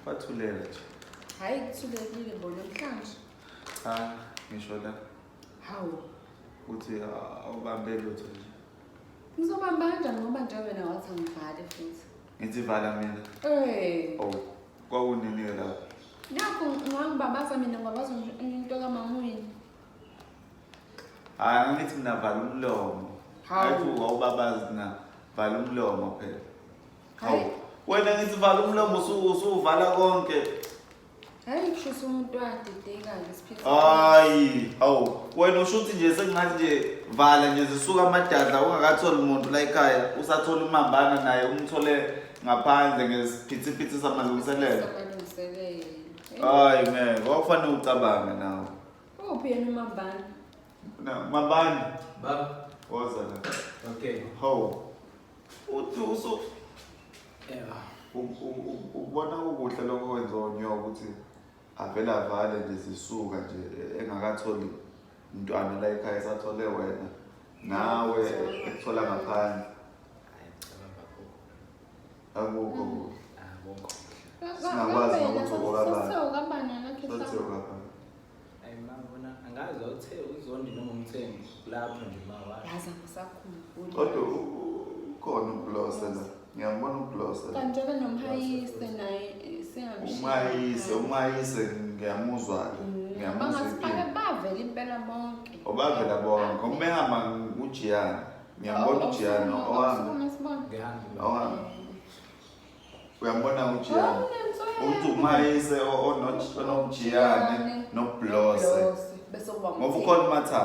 Bathulela nje. Hhayi kuthulekile bo namhlanje. Cha, ngisho la. Hawu. Uthi awubambe lutho nje. Ngizobamba kanjani ngoba nje wena wathi angivale futhi. Ngithi vala mina. Eh. Oh, kwakunini lapho? Nakho ngangibabaza mina ngabaza into kamamwini. Hayi angithi mina vala umlomo. Hawu. Hayi wawubabazi na vala umlomo phela. Hayi. Hawu. Wena ngithi vala umlomo usuvala konke. Hayi kushisa umuntu wadideka-ke siphethe. Hayi, hawu. Wena usho ukuthi nje sengathi nje vala nje zisuka amadadla ungakatholi muntu la ekhaya, usathola umambana naye umthole ngaphandle ngesiphithiphithi samalungiselelo. Samalungiselelo. Hayi ngeke, kwakufanele ucabange nawe. Uphi yena umambana? Na mambana, Baba, woza la. okay. Hawu. Uthi usu Yeah. Ukubona kukuhle lokho kwenziwa uNyoko ukuthi avele avale nje zisuka nje engakatholi mntwana la ekhaya esathole wena nawe ekuthola ngaphandle. Hayi cha baba akukho. Akukho kuhle. Akukho. Singakwazi nokuthi okabani. Sothe okabani Sothe nakhe okabani. Hayi ma bona angazi uthe uzondi noma umthengi lapho nje ma washo. Yazi angisakhumbuli. Kodwa ukhona uBlose la. Ngiyambona uBlose la. Kanjalo nomhayise naye singamshiya. Umayise, umayise ngiyamuzwa ke. Ngiyamuzwa Bangasifake impilo. bavele impela bonke. Obavela bonke. Uma ehamba uJiyana. Ngiyambona uJiyana owami. Awusukume sibone. Ngihambe baba. Owami. Uyambona uJiyana. Uthi umayise onojiyane noBlose. Bese kuba Ngoba ukhona uMathabo.